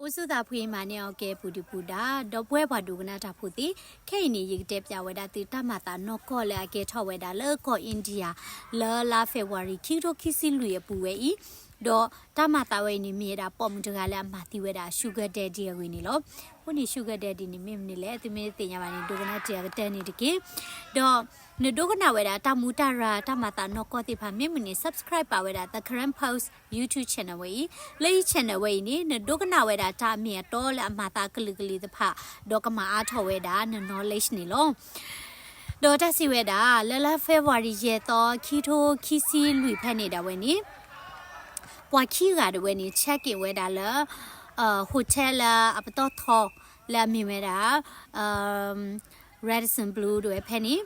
အိၣ်ဆူၣ်သးဖှံမၤန့ၢ်အီၤကဲပူၤဒံးပူၤဒါ, ဒီပုၢ်ဝဲၢ်ပှၤဒိကနၣ်တၢ်ဖိသ့ၣ်, ခဲအံၤန့ၣ် ယကတဲပၠးဝဲဒၣ်သုတၢ်မၤသးနီၢ်ကီၢ်လၢအကဲထီၣ်ဝဲဒၣ်လၢကီၢ် India လၢလါ February ခံကထိခံဆံလွံၢ်အပူၤဝဲအံၤ, ဒီးတၢ်မၤသးဝဲအံၤန့ၣ် မ့ၢ်ဝဲဒၣ်ပိာ်မုၣ်တဂၤလၢအမၤသံဝဲဒၣ်အ sugar daddy အဂ့ၢ်န့ၣ်လီၤ. အဃိန့ၣ် sugar daddy န့ၣ်မ့ၢ်မနုၤလဲၣ်, သုမ့ၢ်တသ့ၣ်ညါဘၣ်န့ၣ် ဒိကနၣ်တ့ၢ်အကတၢၢ်န့ၣ်တက့ၢ်. ဒီးနဒိကနၣ်ဝဲဒၣ်တၢ်မူတၢ်ရၤ တၢ်မၤသးနီၢ်ကီၢ်သ့ၣ်တဖၣ် မ့ၢ်မနုၤန့ၣ် subscribe ပာ်ဝဲဒၣ် The Karen Post YouTube channel ဝဲအံၤ, လၢယ channel ဝဲအံၤန့ၣ် နဒိကနၣ်ဝဲဒၣ်တၢ်အမ့ၢ်အတီလၢအမၤသးကလုာ်ကလုာ်တဖၣ်, ဒီးကမၤအါထီၣ်ဝဲဒၣ်န knowledge န့ၣ်လီၤ. ဒီးတၢ်စံးဝဲဒၣ် လၢလါ February ယဲၢ်သီ ခံကထိခံဆံလွံၢ်ဖဲန့ၣ်ဒၣ်ဝဲန့ၣ် ပှၤခံဂၤဒၣ်ဝဲန့ၣ် check in ဝဲဒၣ်လၢ hotel လၢအပတီၢ်ထီ လၢအမ့ၢ်ဝဲဒၣ် Radisson Blu ဒၣ်ဝဲဖဲန့ၣ်,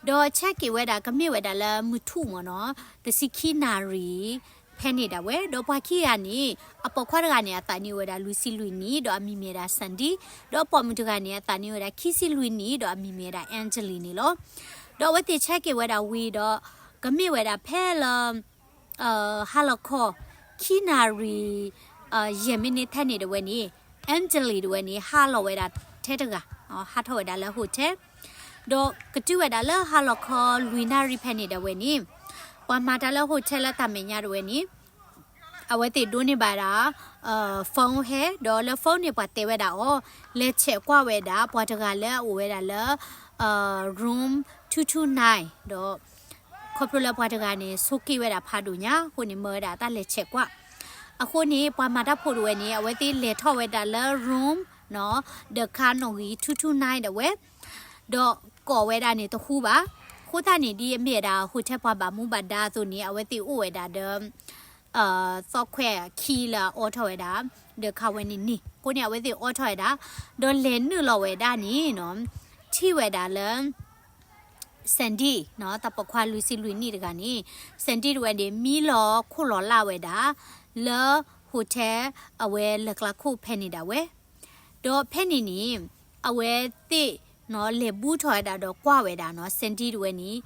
ဒီး check in ဝဲဒၣ်ကမ့ၢ်ဝဲဒၣ်လၢမုၢ်ထူၣ်မ့ၢ်နီၤ တဆံခံနၣ်ရံၣ် ဖဲန့ၣ်ဒၣ်ဝဲ, ဒီးပှၤခံဂၤန့ၣ် အပိာ်ခွါတဂၤန့ၣ် အသးနံၣ်အိၣ်ဝဲဒၣ်လွံၢ်ဆံလွံၢ်နံၣ် ဒီးအမံၤမ့ၢ်ဝဲဒၣ် Sandy, ဒီးပိာ်မုၣ်တဂၤန့ၣ် အသးနံၣ်အိၣ်ဝဲဒၣ်ခံဆံလွံၢ်နံၣ် ဒီးအမံၤမ့ၢ်ဝဲဒၣ် Angeline န့ၣ်လီၤ. ဒီးအဝဲသ့ၣ် check in ဝဲဒၣ်ဝံၤဒီး ကမ့ၢ်ဝဲဒၣ်ဖဲလၢ ဟါလီၤခီ ခံနၣ်ရံၣ် ယဲၢ်မံးနံးထဲန့ၣ်ဒၣ်ဝဲန့ၣ် Angeline ဒၣ်ဝဲန့ၣ် ဟးလီၤဝဲဒၣ်ထဲတဂၤ, ဟးထီၣ်ဝဲဒၣ်လၢ hotel, ဒီးကတုၤဝဲဒၣ်လၢဟါလီၤခီလွံၢ်နၣ်ရံၣ်ဖဲန့ၣ်ဒၣ်ဝဲန့ၣ် ပှၤမၤတၢ်လၢ hotel လၢတၢ်မဲာ်ညါဒၣ်ဝဲန့ၣ် အဝဲသ့ၣ်ဒိးန့ၢ်ဘၣ်ဒၣ် phone ဟဲ, ဒီးလၢ phone န့ၣ် ပှၤတဲဝဲဒၣ်အီၤ လဲၤဆဲးကွၢ်ဝဲဒၣ် ပှၤတဂၤလၢအအိၣ်ဝဲဒၣ်လၢ room two two nine ဒီး ခီဖျိလၢပှၤတဂၤန့ၣ် ဆိးက့ဝဲဒၣ်ဖးဒိၣ်ညါ, အဃိန့ၣ် မၢဝဲဒၣ်တၢ်လဲၤဆဲးကွၢ်. အဃိန့ၣ် ပှၤမၤတၢ်ဖိဒၣ်ဝဲန့ၣ် အဝဲသ့ၣ်လဲၤထီၣ်ဝဲဒၣ်လၢ room ဒီးခါနီၣ်ဂံၢ် two two nine ဒၣ်ဝဲ, ဒီးကိးဝဲဒၣ်န့ၣ်တဟူဘၣ်. အဃိသတးန့ၣ် ဒ်အမ့ၢ်ဝဲဒၣ် hotel ပှၤဘၣ်မူဘၣ်ဒါအသိးန့ၣ် အဝဲသ့ၣ်အိၣ်ဝဲဒၣ်ဒီး သီခွဲးခံလၢအအိးထီၣ်ဝဲဒၣ် ဒီးခါဝဲန့ၣ်န့ၣ် အဃိန့ၣ် အဝဲသ့ၣ်အိးထီၣ်ဝဲဒၣ် ဒီးလဲၤနုာ်လီၤဝဲဒၣ်န့ၣ်နီၤ ထံၣ်ဝဲဒၣ်လၢ Sandy နီၤ တၢ်ပိာ်ခွါလွံၢ်ဆံလွံၢ်နံၣ်တဂၤန့ၣ် Sandy တဝဲန့ၣ် မံလီၤခိၣ်လီၤလၢ်ဝဲဒၣ် လၢ hotel အဝဲလၢၢ်ကျါခိၣ်ဖဲန့ၣ်ဒၣ်ဝဲ ဒီးဖဲန့ၣ်န့ၣ် အဝဲသ့ၣ်နီၤ လဲၤဘူးထီၣ်ဝဲဒၣ်ဒီးကွၢ်ဝဲဒၣ်နီၤ Sandy တဝဲန့ၣ်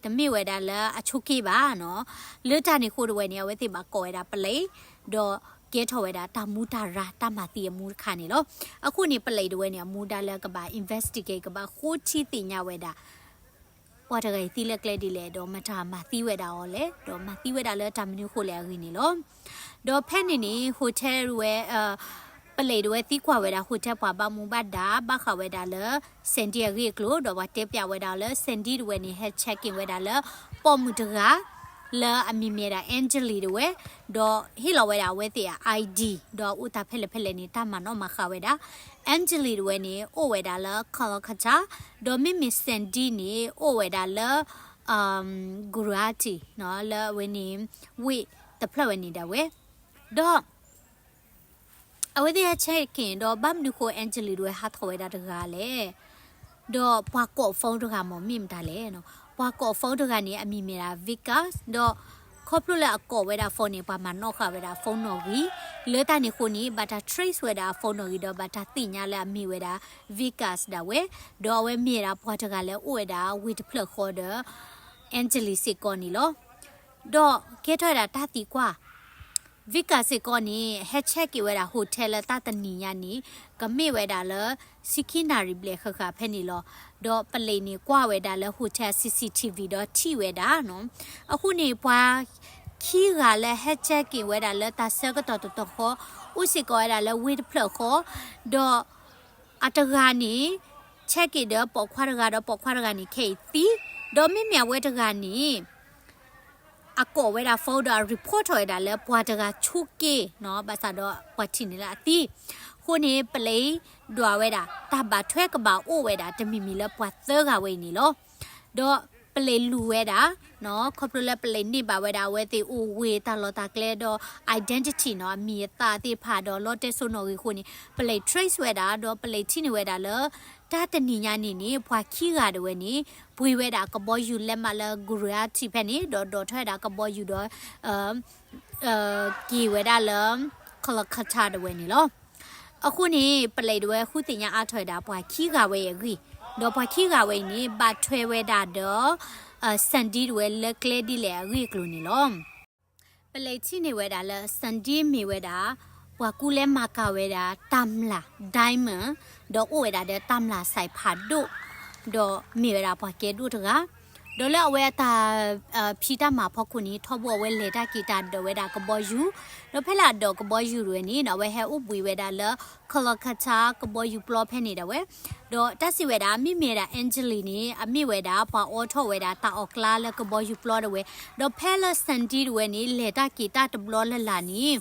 သံ, တမ့ၢ်ဝဲဒၣ်လၢအဆိးက့ဘၣ်နီၤ. လၢတၢ်န့ၣ်အဃိတဝဲန့ၣ် အဝဲသ့ၣ်ဘၣ်ကိးဝဲဒၣ် police ဒီးကဲထီၣ်ဝဲဒၣ်တၢ်မူတၢ်ရၤတၢ်မၤသံအမူတခါန့ၣ်လီၤ. အဃိန့ၣ် police တဝဲန့ၣ် အမူဒါလၢကဘၣ် investigate ကဘၣ်ဃိထံသ့ၣ်ညါဝဲဒၣ် ပှၤတဂၤအံၤသံလၢကျဲဒ်လဲၣ် ဒီးမတၤမၤသံဝဲဒၣ်အီၤလဲၣ် ဒီးမၤသံဝဲဒၣ်လၢတၢ်မနုၤအဃိလဲၣ်အဂ့ၢ်န့ၣ်လီၤ. ဒီးဖဲန့ၣ်န့ၣ် hotel တဝဲ police တဝဲသံကွၢ်ဝဲဒၣ် hotel ပှၤဘၣ်မူဘၣ်ဒါ ဘၣ်ဃးဝဲဒၣ်လၢ Sandy အဂ့ၢ်အကျိၤ ဒီးပှၤတဲပၠးဝဲဒၣ်လၢ Sandy တဝဲန့ၣ် ဟဲ check in ဝဲဒၣ်လၢ ပိာ်မုၣ်တဂၤ လၢအမံၤမ့ၢ်ဝဲဒၣ် Angeline တဝဲ, ဒီးဟ့ၣ်လီၤဝဲဒၣ်အဝဲသ့ၣ်အ ID ဒီးအအိၣ်တၢ်ဖဲလဲၣ်ဖဲလဲၣ်န့ၣ် တၢ်မၤနီၣ်မၤဃါဝဲဒၣ် Angeline တဝဲန့ၣ် အိၣ်ဝဲဒၣ်လၢ Kolkata, ဒီးမ့မ့ၢ် Sandy န့ၣ် အိၣ်ဝဲဒၣ်လၢ Guwahati လၢအဝဲန့ၣ် ဝ့ၢ်တဖျၢၣ်ဝဲန့ၣ်ဒၣ်ဝဲ, ဒီး အဝဲသ့ၣ်ဟဲ check in ဒီး ဘၣ်မနုၤဃိ Angeline တဝဲဟးထီၣ်ဝဲဒၣ်တဂၤလဲၣ်, ဒီးပှၤကိး phone တဂၤမ့ၢ်မ့ၢ်မတၤလဲၣ်, ပှၤကိး phone တဂၤန့ၣ် အမံၤမ့ၢ်ဒၣ် Vikas, ဒီးခီဖျိလၢအကိးဝဲဒၣ် phone န့ၣ် ပှၤမၤနီၣ်ဃာ်ဝဲဒၣ် phone နီၣ်ဂံၢ်, လၢတၢ်န့ၣ်အဃိန့ၣ် ဘၣ်တၢ် trace ဝဲဒၣ်အ phone နီၣ်ဂံၢ် ဒီးဘၣ်တၢ်သ့ၣ်ညါလၢအမ့ၢ်ဝဲဒၣ် Vikas ဒၣ်ဝဲ, ဒီးအဝဲမ့ၢ်ဝဲဒၣ်ပှၤတဂၤလၢအိၣ်ဝဲဒၣ်ဝ့ၢ်တဖျၢၣ်ဃီဒီး Angeline စ့ၢ်ကီးန့ၣ်လီၤ. ဒီးကဲထီၣ်ဝဲဒၣ်တၢ်သံကွၢ် Vikas စ့ၢ်ကီးန့ၣ် ဟဲ check in ဝဲဒၣ် hotel လၢတၢ်တနံၤညါန့ၣ် ကမ့ၢ်ဝဲဒၣ်လၢ ဆံခံနၣ်ရံၣ်ဘျဲၣ်ဃၣ်ဃၣ်ဖဲန့ၣ်လီၤ. ဒီး police န့ၣ် ကွၢ်ဝဲဒၣ်လၢ hotel CCTV ဒီးထံၣ်ဝဲဒၣ်နီၤ. အဃိန့ၣ် ပှၤခံဂၤလၢဟဲ check in ဝဲဒၣ်လၢတၢ်ဆၢကတီၢ်တတီၤဃီ အိၣ်စ့ၢ်ကီးဝဲဒၣ်လၢဝ့ၢ်တဖျၢၣ်ဃီ, ဒီးအတဂၤန့ၣ် check in ဒီးပိာ်ခွါတဂၤ ဒီးပိာ်ခွါတဂၤန့ၣ် ခဲအံၤသံ, ဒီးမ့မ့ၢ်အဝဲတဂၤန့ၣ် အကိးဝဲဒၣ် phone ဒီးအ report ထီၣ်ဝဲဒၣ်လၢပှၤတဂၤဆိးက့နီၤ, ဘၣ်ဆၣ်ဒီးပှၤထံၣ်န့ၢ်လၢအသံ, အဃိန့ၣ် police ဒွးဝဲဒၣ် တၢ်ဘၣ်ထွဲကဘၣ်အိၣ်ဝဲဒၣ် တမံၤမံၤလၢပှၤသၢဂၤဝဲအံၤန့ၣ်လီၤ. ဒီး police လူၤဝဲဒၣ် ခီဖျိလၢ police န့ၢ်ဘၣ်ဝဲဒၣ်အဝဲသ့ၣ်အိၣ်ဝ့ၢ်တၢ်လီၢ်တၢ်ကျဲဒီး identity နီၤ, အမံၤအသၣ်သ့ၣ်တဖၣ်ဒီး လီတဲစိနီၣ်ဂံၢ်အဃိန့ၣ် police trace ဝဲဒၣ် ဒီး police ထံၣ်န့ၢ်ဝဲဒၣ်လၢ တၢ်တနံၤညါန့ၣ်န့ၣ် ပှၤခံဂၤဒၣ်ဝဲန့ၣ် ပှ့ၤဝဲဒၣ်ကဘီယူၤလဲးမးလၢ Guwahati ဖဲန့ၣ် ဒီးဒိးထီၣ်ဝဲဒၣ်ကဘီယူၤဒီး က့ၤဝဲဒၣ်လၢ Kolkata ဒၣ်ဝဲန့ၣ်လီၤ. အဃိန့ၣ် police ဒၣ်ဝဲဃုသ့ၣ်ညါအါထီၣ်ဝဲဒၣ် ပှၤခံဂၤဝဲအံၤအဂ့ၢ်, ဒီးပှၤခံဂၤဝဲအံၤန့ၣ် ဘၣ်ထွဲဝဲဒၣ်ဒီး Sandy ဒၣ်ဝဲလၢကျဲဒ်လဲၣ်အဂ့ၢ်အကျိၤန့ၣ်လီၤ. police ထံၣ်န့ၢ်ဝဲဒၣ်လၢ Sandy မ့ၢ်ဝဲဒၣ် ပှၤကူလဲမၤကၤဝဲဒၣ်တၢ်မျၢ် diamond ဒီးအိၣ်ဝဲဒၣ်ဒီးတၢ်မျၢ်စဲးဖးဒိၣ် ဒီးမ့ၢ်ဝဲဒၣ်ပှၤကဲဒိၣ်တဂၤ ဒီးလၢအဝဲအတၢ် ဖံးတၢ်မၤဖီခိၣ်န့ၣ် ထီဘိအဝဲလဲၤတၢ်က့ၤတၢ်ဒိးဝဲဒၣ်ကဘီယူၤ ဒီးဖဲလၢအဒိးကဘီယူၤတဝဲန့ၣ် အဝဲဟဲအိၣ်ဘှံးဝဲဒၣ်လၢ Kolkata ကဘီယူၤပျီဖဲန့ၣ်ဒၣ်ဝဲ ဒီးတၢ်စံးဝဲဒၣ် မ့မ့ၢ်ဝဲဒၣ် Anjali န့ၣ် အမ့ၢ်ဝဲဒၣ်ပှၤအိးထီၣ်ဝဲဒၣ်တၢ်အီၣ်ကျါလၢကဘီယူၤပျီတဝဲ ဒီးဖဲလၢ Sandeep တဝဲန့ၣ် လဲၤတၢ်က့ၤတၢ်တဘျီလၢ်လၢ်န့ၣ်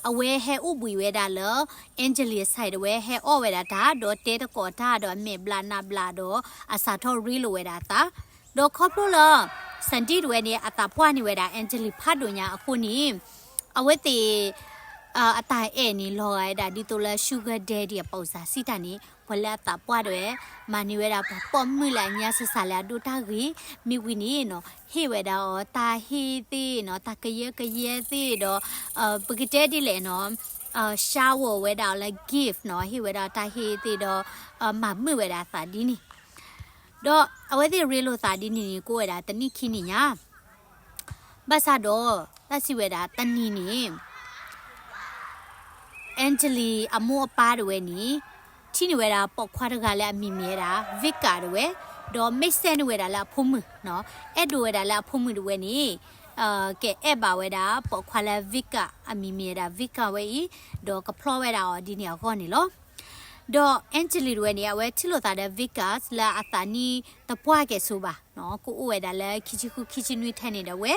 အဝဲဟဲအိၣ်ဘှံးဝဲဒၣ်လၢ Anjali အစဲးတဝဲ ဟဲအီၣ်ဝဲဒၣ်တၢ် ဒီးတဲတကိးတၢ်ဒီးအမဲာ်ဘျးနးဘျးဒီး အစးထီၣ်ရ့လိာ်ဝဲဒၣ်အသး ဒီးခီဖျိလၢ Sandeep တဝဲန့ၣ် အသးပှၢ်န့ၢ်ဝဲဒၣ် Anjali ဖးဒိၣ်ညါအဃိန့ၣ် အဝဲသ့ၣ် အတၢ်အဲၣ်န့ၣ် လီၤဂာ်ဝဲဒၣ်ဒ်သိးလၢ sugar daddy အပီစၢ်စံးတၢ်န့ၣ် ပှၤလၢအသးပှၢ်တဝဲ မၤန့ၢ်ဝဲဒၣ်ပှၤပိာ်မုၣ်လၢအညါစၢ်စၢ်လၢအဒိၣ်တၢ်ဂ့ၤ မ့ၢ်ဝံၤန့ၣ်နီၤ ဟ့ၣ်ဝဲဒၣ်အီၤတၢ်ဟ့ၣ်သ့ၣ်နီၤ တၢ်ကယၢကယဲသ့ၣ်ဒီး ပကတဲဒ်လဲၣ်နီၤ shower ဝဲဒၣ်အီၤလၢ gift နီၤ ဟ့ၣ်ဝဲဒၣ်တၢ်ဟ့ၣ်သ့ၣ်ဒီး မၤမုာ်ဝဲဒၣ်အသးဒ်န့ၣ် ဒီးအဝဲသ့ၣ်ရ့လိာ်သးဒ်န့ၣ်န့ၣ် ကအိၣ်ဝဲဒၣ်တနံၣ်ခံနံၣ်ညါ ဘၣ်ဆၣ်ဒီး တၢ်စံးဝဲဒၣ်တနံၤန့ၣ် Anjali အမိၢ်အပၢ်တဝဲန့ၣ် ထံၣ်န့ၢ်ဝဲဒၣ်ပိာ်ခွါတဂၤလၢအမံၤ မ့ၢ်ဝဲဒၣ် Vika တဝဲ, ဒီးမ့ၢ်စဲန့ၢ်ဝဲဒၣ်လၢအဖိမုၣ်, အဲၣ်ဒိးဝဲဒၣ်လၢအဖိမုၣ်တဝဲန့ၣ် ကအဲၣ်ဘၣ်ဝဲဒၣ်ပိာ်ခွါလၢ Vika အမံၤမ့ၢ်ဝဲဒၣ် Vika ဝဲအံၤ, ဒီးကဖျီဝဲဒၣ်အီၤဒ်န့ၣ်အဂီၢ်န့ၣ်လီၤ. ဒီး Anjali တဝဲန့ၣ် အဝဲထံၣ်လိာ်သးဒီး Vika လၢအသးနံၣ်တပှၢ်ကဲၣ်ဆိးဘၣ်, ကအိၣ်ဝဲဒၣ်လၢခံဆံဃုခံဆံနွံထဲန့ၣ်ဒၣ်ဝဲ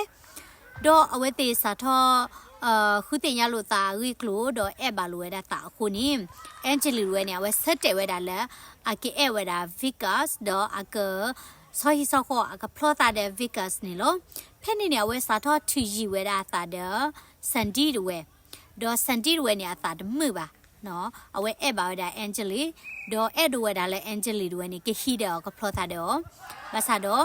ဒီးအဝဲသ့ၣ်စးထီၣ် ဃုသ့ၣ်ညါလိာ်သးအဂ့ၢ်အကျိၤ ဒီးအဲၣ်ဘၣ်လိာ်ဝဲဒၣ်သးအဃိန့ၣ် Anjali တဝဲန့ၣ် အဝဲဆၢတဲာ်ဝဲဒၣ်လၢ အကအဲၣ်ဝဲဒၣ် Vika ဒီးအက ဆီဟံၣ်ဆီဃီ အကဖျီသးဒီး Vika န့ၣ်လီၤ. ဖဲန့ၣ်န့ၣ် အဝဲစးထီၣ်ထုးယံၤဝဲဒၣ်အသးဒီး Sandeep တဝဲ, ဒီး Sandeep တဝဲန့ၣ် အသးတမုာ်ဘၣ် အဝဲအဲၣ်ဘၣ်ဝဲဒၣ် Anjali, ဒီးအဲၣ်ဒိးဝဲဒၣ်လၢ Anjali တဝဲန့ၣ် ကဟံးဒီးအီၤကဖျီသးဒီးအီၤ, ဘၣ်ဆၣ်ဒီး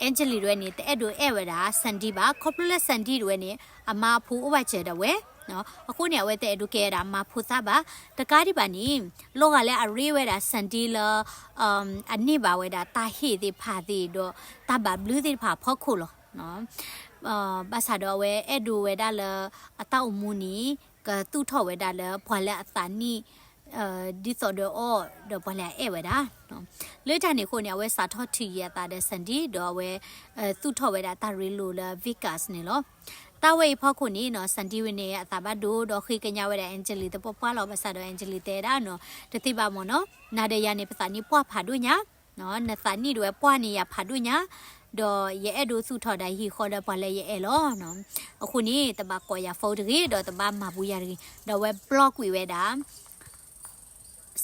Anjali တဝဲန့ၣ် တအဲၣ်ဒိးအဲၣ်ဝဲဒၣ် Sandeep ဘၣ်, ခီဖျိလၢ Sandeep တဝဲန့ၣ် အမါအဖိအိၣ်ဘၣ်စၢၤဒၣ်ဝဲ, အဃိန့ၣ် အဝဲတအဲၣ်ဒိးကဲဝဲဒၣ်အမါဖိသးဘၣ်, တကးဒံးဘၣ်န့ၣ် လီၤဂာ်လၢအရ့ဝဲဒၣ် Sandeep လၢ အန့ၢ်ဘၣ်ဝဲဒၣ်တၢ်ဟ့ၣ်သ့ၣ်တဖၣ်သ့ၣ်ဒီး တၢ်ဘၣ်ဘျုးသ့ၣ်တဖၣ်အဖီခိၣ်လီၤ. ဘၣ်ဆၣ်ဒီးအဝဲအဲၣ်ဒိးဝဲဒၣ်လၢ အတၢ်အိၣ်မူန့ၣ် ကသူၣ်ထီၣ်ဝဲဒၣ်လၢပှၤလၢအသးနံၣ် ဒ်သိးဒီးအီၤ ဒီးပှၤလၢအအဲၣ်ဝဲဒၣ်, လၢတၢ်န့ၣ်အဃိန့ၣ် အဝဲစးထီၣ်ထုးယံၤအသးဒီး Sandeep ဒီးအဝဲ သူၣ်ထီၣ်ဝဲဒၣ်တၢ်ရ့လိာ်လၢ Vika န့ၣ်လီၤ. တၢ်ဝဲအံၤဖီခိၣ်န့ၣ်နီၤ Sandeep ဝဲန့ၣ် အသးဘၣ်ဒိဒီးဃ့ကညးဝဲဒၣ် Anjali သပှၢ်ပှၢ်လီၤ, ဘၣ်ဆၣ်ဒီး Anjali တဲဒၣ်နီၤ တသ့ဘၣ်မ့ၢ်နီၤ, နၤဒီးယၤန့ၣ် ပသးနံၣ်ပှၢ်ဖးဒိၣ်ညါ နသးနံၣ်တဝဲပှၢ်န့ၢ်ယၤဖးဒိၣ်ညါ, ဒီးယအဲၣ်ဒိးသူၣ်ထီၣ်ဒၣ်ဟံၣ်ဃီဒီးပှၤလၢယအဲၣ်လီၤ. အဃိန့ၣ် တဘၣ်ကိးယၤ phone တဂ့ၤ ဒီးတဘၣ်မၤဘူးယၤတဂ့ၤ, ဒီးအဝဲ block ကွံာ်ဝဲဒၣ်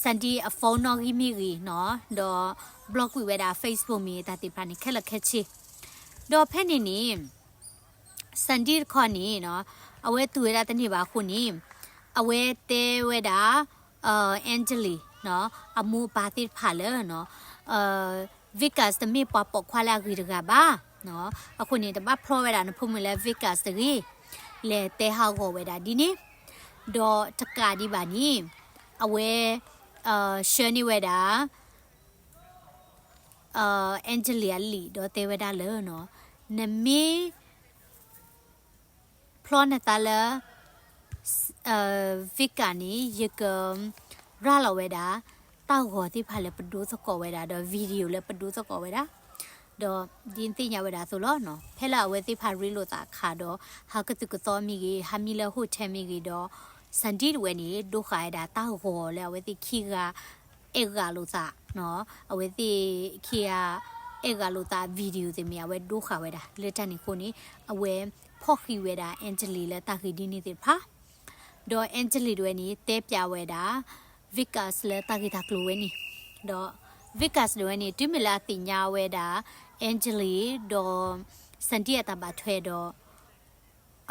Sandeep အ phone နီၣ်ဂံၢ်မ့ၢ်ဂ့ၤနီၤ, ဒီး block ကွံာ်ဝဲဒၣ် Facebook မ့ၢ်တၢ်သ့ၣ်တဖၣ်န့ၣ် ခဲလၢာ်ခဲဆ့, ဒီးဖဲန့ၣ်န့ၣ် Sandeep တခီန့ၣ်နီၤ အဝဲတူၢ်ဝဲဒၣ်တန့ၢ်ဘၣ်အဃိန့ၣ် အဝဲတဲဝဲဒၣ် Anjali နီၤ အမိၢ်အပၢ်သ့ၣ်တဖၣ်လၢ Vika တမ့ၢ်ပှၤပိာ်ခွါလၢအဂ့ၤတဂၤဘၣ်, အဃိန့ၣ် တဘၣ်ဖျီဝဲဒၣ်နဖိမုၣ်လၢ Vika တဂ့ၤ, လဲၤတဲဟးဂီၤဝဲဒၣ်ဒ်န့ၣ်, ဒီးတကးဒံးဘၣ်န့ၣ် အဝဲ ဆှၢန့ၢ်ဝဲဒၣ် Anjali အလံာ်ဒီးတဲဝဲဒၣ်လၢ နမ့ၢ် ဖျီနသးလၢ Vika န့ၣ် ယက ရၤလီၤဝဲဒၣ် တၢ်ဂီၤသ့ၣ်တဖၣ်လၢပဒိသကိးဝဲဒၣ် ဒီး video လၢပဒိသကိးဝဲဒၣ်, ဒီးဒ်နသ့ၣ်ညါဝဲဒၣ်အသိးလီၤ. ဖဲလၢအဝဲသ့ၣ်တဖၣ်ရ့လိာ်သးအခါဒီး ဟးကသုၣ်ကသီမ့ၢ်ဂ့ၤ ဟးမံလၢ hotel မ့ၢ်ဂ့ၤဒီး Sandeep တဝဲန့ၣ် ဒိဃာ်ဝဲဒၣ်တၢ်ဂီၤလၢအဝဲသ့ၣ်ခံဂၤ အဲၣ်ဂၢၢ်လိာ်သး, အဝဲသ့ၣ်ခံဂၤ အဲၣ်ဂၢၢ်လိာ်သး video သ့ၣ်မ့ၢ် အဝဲဒိဃာ်ဝဲဒၣ် လၢတၢ်န့ၣ်အဃိန့ၣ် အဝဲဖီၣ်ဃံးဝဲဒၣ် Anjali လၢတၢ်ဂ့ၢ်ဒ်န့ၣ်သ့ၣ်တဖၣ်, ဒီး Anjali တဝဲန့ၣ် တဲပျးဝဲဒၣ် Vika လၢတၢ်ဂ့ၢ်တၢ်ကျိၤဝဲန့ၣ်, ဒီး Vika တဝဲန့ၣ် တုၤမ့ၢ်လၢအသ့ၣ်ညါဝဲဒၣ် Anjali ဒီး Sandeep အတၢ်ဘၣ်ထွဲဒီး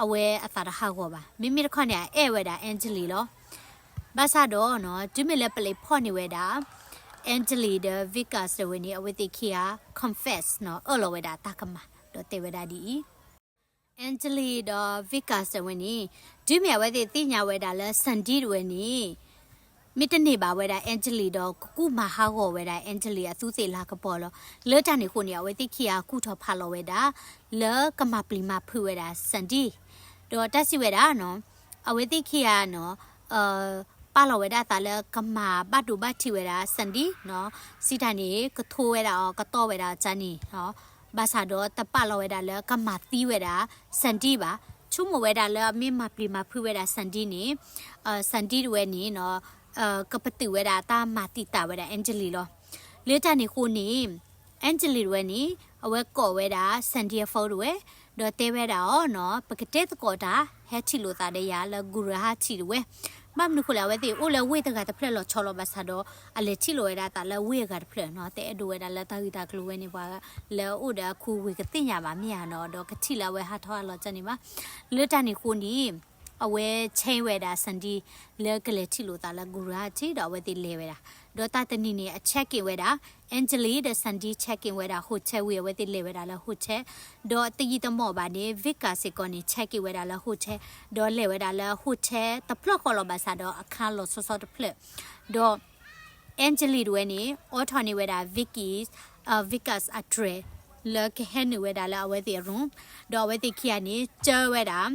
အဝဲအသးတဟးဂီၤဘၣ်. မ့မ့ၢ်တခီန့ၣ် အအဲၣ်ဝဲဒၣ် Anjali လီၤ. ဘၣ်ဆၣ်ဒီး တုၤမ့ၢ်လၢပလံးဖီၣ်န့ၢ်ဝဲဒၣ် Anjali ဒီး Vika တဝဲန့ၣ် အဝဲသ့ၣ်ခံဂၤ confess အၢၣ်လီၤဝဲဒၣ်တၢ်ကမၣ် ဒီးတဲဝဲဒၣ်ဒ်အံၤ, Anjali ဒီး Vika တဝဲန့ၣ် တုၤမ့ၢ်အဝဲသ့ၣ်သ့ၣ်ညါဝဲဒၣ်လၢ Sandeep တဝဲန့ၣ် မ့ၢ်တန့ၢ်ဘၣ်ဝဲဒၣ် Anjali ဒီး ကကူၣ်မၤဟးဂီၤဝဲဒၣ် Anjali အသူးသ့ၣ်လၤကပီၤလီၤ. လၢတၢ်န့ၣ်အဃိန့ၣ် အဝဲသ့ၣ်ခံဂၤကူၣ်ထီၣ်ဖးလီၤဝဲဒၣ် လၢကမၤပျံၤမၤဖုးဝဲဒၣ် Sandeep, ဒီးတၢ်စံးဝဲဒၣ် အဝဲသ့ၣ်ခံဂၤနီၤ ပာ်လီၤဝဲဒၣ်အသးလၢကမၤဘၣ်ဒိဘၣ်ထံးဝဲဒၣ် Sandy နီၤ, စံးတၢ်န့ၣ် ကထိဝဲဒၣ်အီၤ ကတီၢ်ဝဲဒၣ်အီၤကန့ၣ်, ဘၣ်ဆၣ်ဒီးတပာ်လီၤဝဲဒၣ်လၢကမၤသံဝဲဒၣ် Sandy ဘၣ်. ဆိကမိၣ်ဝဲဒၣ်လၢအမ့ၢ်မၤပျံၤမၤဖုးဝဲဒၣ် Sandy န့ၣ် Sandy တဝဲန့ၣ် ကပတုာ်ဝဲဒၣ်တၢ်မၤတံာ်တာ်ဝဲဒၣ် Anjali လီၤ. လၢတၢ်န့ၣ်အဃိန့ၣ် Anjali တဝဲန့ၣ် အဝဲကိးဝဲဒၣ် Sandy အ phone တဝဲ, ဒီးတဲဝဲဒၣ်အီၤနီၤ, ပကတဲသကိးတၢ် ဟဲထံၣ်လိာ်သးဒီးယၤလၢ Guwahati တဝဲ. ဘၣ်မနုၤအဃိလဲၣ် အဝဲသ့ၣ်အိၣ်လၢဝ့ၢ်တဂၤတဖျၢၣ်လီၤဆီလီၤ ဘၣ်ဆၣ်ဒီး အလဲၤထံၣ်လိာ်ဝဲဒၣ်အသးလၢဝ့ၢ်အဂၤတဖျၢၣ်နီၤ, တအဲၣ်ဒိးဝဲဒၣ်လၢတၢ်ဂ့ၢ်တၢ်ကျိၤဝဲန့ၣ် ပှၤလၢအအိၣ်ဒီးအခူဝ့ၢ်ကသ့ၣ်ညါဘၣ်မ့ၢ်ဧါနီၤ, ဒီးကထံၣ်လၢအဝဲဟးထီၣ်ဟးလီၤကန့ၣ်ဘၣ်. လၢတၢ်န့ၣ်အဃိန့ၣ် အဝဲ chain ဝဲဒၣ် Sandy လၢကလဲၤထံၣ်လိာ်သးလၢ Guwahati ဒီးအဝဲသ့ၣ်လဲၤဝဲဒၣ်, ဒီးတၢ်တနံၤန့ၣ် အ check in ဝဲဒၣ် Anjali ဒီး Sandy check in ဝဲဒၣ် hotel ဝံၤ အဝဲသ့ၣ်လဲၤဝဲဒၣ်လၢ hotel, ဒီးတယံာ်တမီၢ်ဘၣ်န့ၣ် Vikas စ့ၢ်ကီးန့ၣ် check in ဝဲဒၣ်လၢ hotel, ဒီးလဲၤဝဲဒၣ်လၢ hotel တဖျၢၣ်ဃီလီၤ ဘၣ်ဆၣ်ဒီးအခါလီၤဆီဆီတဖျၢၣ်, ဒီး Anjali တဝဲန့ၣ် အိးထီၣ်န့ၢ်ဝဲဒၣ် Vicky, Vikas အ dress လၢကဟဲနုာ်ဝဲဒၣ်လၢအဝဲသ့ၣ်အ room, ဒီးအဝဲသ့ၣ်ခံဂၤန့ၣ် ကၢဝဲဒၣ်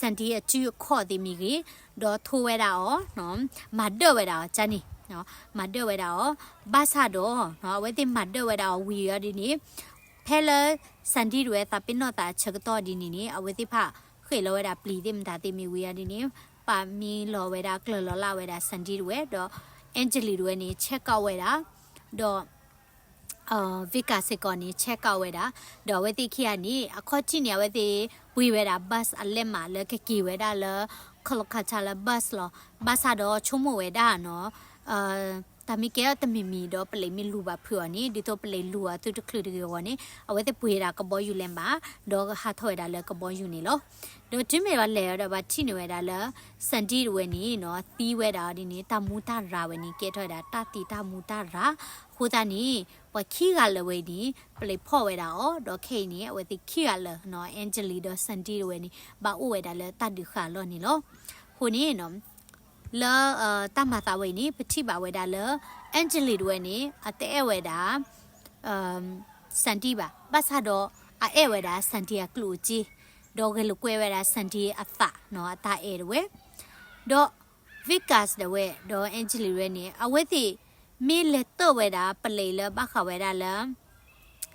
Sandy အစုအခီၣ်သ့ၣ်မ့ၢ်ဂ့ၤ, ဒီးထိဝဲဒၣ်အီၤ, မၤဒၢၣ်ဝဲဒၣ်အီၤ ကန့ၣ်, မၤဒၢၣ်ဝဲဒၣ်အီၤ, ဘၣ်ဆၣ်ဒီး အဝဲသ့ၣ်မၤဒၢၣ်ဝဲဒၣ်အီၤဝံၤအီၤဒ်န့ၣ်, ဖဲလၢ Sandy တဝဲသးပ့ၤနီၣ်သးဆၢကတီၢ်ဒ်န့ၣ်န့ၣ် အဝဲသ့ၣ်တဖၣ်ဃ့ၢ်လီၤဝဲဒၣ်ပျံၤသ့ၣ်မတၤသ့ၣ်မ့ၢ်ဝံၤအီၤဒ်န့ၣ်, ပာ်မံလီၤဝဲဒၣ်ကျၢၤလီၤလၢ်ဝဲဒၣ် Sandy တဝဲ, ဒီး Anjali တဝဲန့ၣ် check out ဝဲဒၣ်, ဒီး Vikas စ့ၢ်ကီးန့ၣ် check out ဝဲဒၣ်, ဒီးအဝဲသ့ၣ်ခံဂၤန့ၣ် အခီၣ်ထံးန့ၣ် အဝဲသ့ၣ်ပှ့ၤဝဲဒၣ် bus အလဲးမးလၢကက့ၤဝဲဒၣ်လၢ Kolkata လၢ bus လီၤ. ဘၣ်ဆၣ်ဒီးဆိကမိၣ်ဝဲဒၣ်နီၤ, တၢ်မ့ၢ်ကဲထီၣ်တမံၤမံၤဒီး ပလံးမ့ၢ်လူၤဘၣ်ဖုးအီၤန့ၣ်, ဒ်သိးပလံးလူၤအီၤသုတချုးတဂ့ၤအဂီၢ်န့ၣ် အဝဲသ့ၣ်ပှ့ၤဒၣ်ကဘီယူၤလဲးမး, ဒီးဟးထီၣ်ဝဲဒၣ်လၢကဘီယူၤန့ၣ်လီၤ. ဒီးတုၤမ့ၢ်ဘၣ်လဲၤအီၤဒီး ဘၣ်ထံၣ်န့ၢ်ဝဲဒၣ်လၢ Sandy တဝဲန့ၣ်နီၤ သံဝဲဒၣ်အီၤဒ်န့ၣ် တၢ်မူတၢ်ရၤဝဲန့ၣ် ကဲထီၣ်ဝဲဒၣ်တၢ်သံတၢ်မူတၢ်ရၤ, အဃိသတးန့ၣ် ပှၤခံဂၤလၢာ်ဝဲန့ၣ် ပလံးဖီၣ်ဝဲဒၣ်အီၤ, ဒီးခဲအံၤန့ၣ် အဝဲသ့ၣ်ခံဂၤလၢာ်နီၤ Anjali ဒီး Sandy တဝဲန့ၣ် ဘၣ်အိၣ်ဝဲဒၣ်လၢတၢ်ဒုးဃာ်အလီၢ်န့ၣ်လီၤ. အဃိန့ၣ် လၢ တၢ်မၤသးဝဲအံၤန့ၣ် ပထံၣ်ဘၣ်ဝဲဒၣ်လၢ Anjali တဝဲန့ၣ် အတအဲၣ်ဝဲဒၣ် Sandy ဘၣ်, ဘၣ်ဆၣ်ဒီး အအဲၣ်ဝဲဒၣ် Sandy အကျိၣ်အစ့, ဒီးဂဲၤလိာ်ကွဲဝဲဒၣ် Sandy အသးနီၤ အတၢ်အဲၣ်တဝဲ, ဒီး Vikas တဝဲ ဒီး Anjali တဝဲန့ၣ် အဝဲသ့ၣ်မ့ၢ်လဲၤတၢၣ်ဝဲဒၣ် ပလံးလၢဘၣ်ဃးဝဲဒၣ်လၢ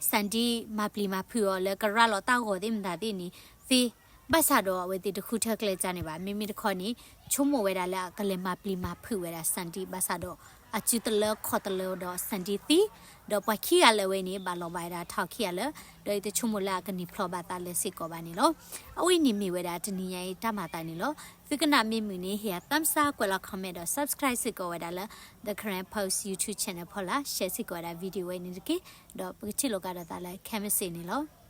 Sandy မၤပျံၤမၤဖုးအီၤလၢကရၤလီၤတၢ်ဂီၤသ့ၣ်မတၤသ့ၣ်န့ၣ်သ့, ဘၣ်ဆၣ်ဒီးအဝဲသ့ၣ်တဃုထၢကျဲကန့ၣ်ဘၣ်. မ့မ့ၢ်တခီန့ၣ် ဆိကမိၣ်ဝဲဒၣ်လၢအကလဲၤမၤပျံၤမၤဖုးဝဲဒၣ် Sandy ဘၣ်ဆၣ်ဒီး အစုတလၢခီၣ်တလၢဒီး Sandy သံ, ဒီးပှၤခံဂၤလၢာ်ဝဲန့ၣ် ဘၣ်လီၤဘၣ်ဝဲဒၣ်ထီၣ်ခံဂၤလၢာ်, ဒီးယတဆိကမိၣ်လၢအကန့ၢ်ဖျိဘၣ်သးလၢၤစ့ၢ်ကီးဘၣ်န့ၣ်လီၤ. အဝဲအံၤန့ၣ်မ့ၢ်ဝဲဒၣ်တနံၤညါအံၤတၢ်မၤသးန့ၣ်လီၤ. သုကနၣ်မ့ၢ်မုာ်န့ၣ် ဟ့ၣ်ယၤ thumbs up ကွဲးလီၤ comment ဒီး subscribe စ့ၢ်ကီးဝဲဒၣ်လၢ The Karen Post YouTube channel ဖီလာ်, share စ့ၢ်ကီးဝဲဒၣ် video ဝဲန့ၣ်တက့ၢ်. ဒီးပကထံၣ်လိာ်ကဒီးသးလၢ ခဲမုၢ်ဆ့ၣ်န့ၣ်လီၤ.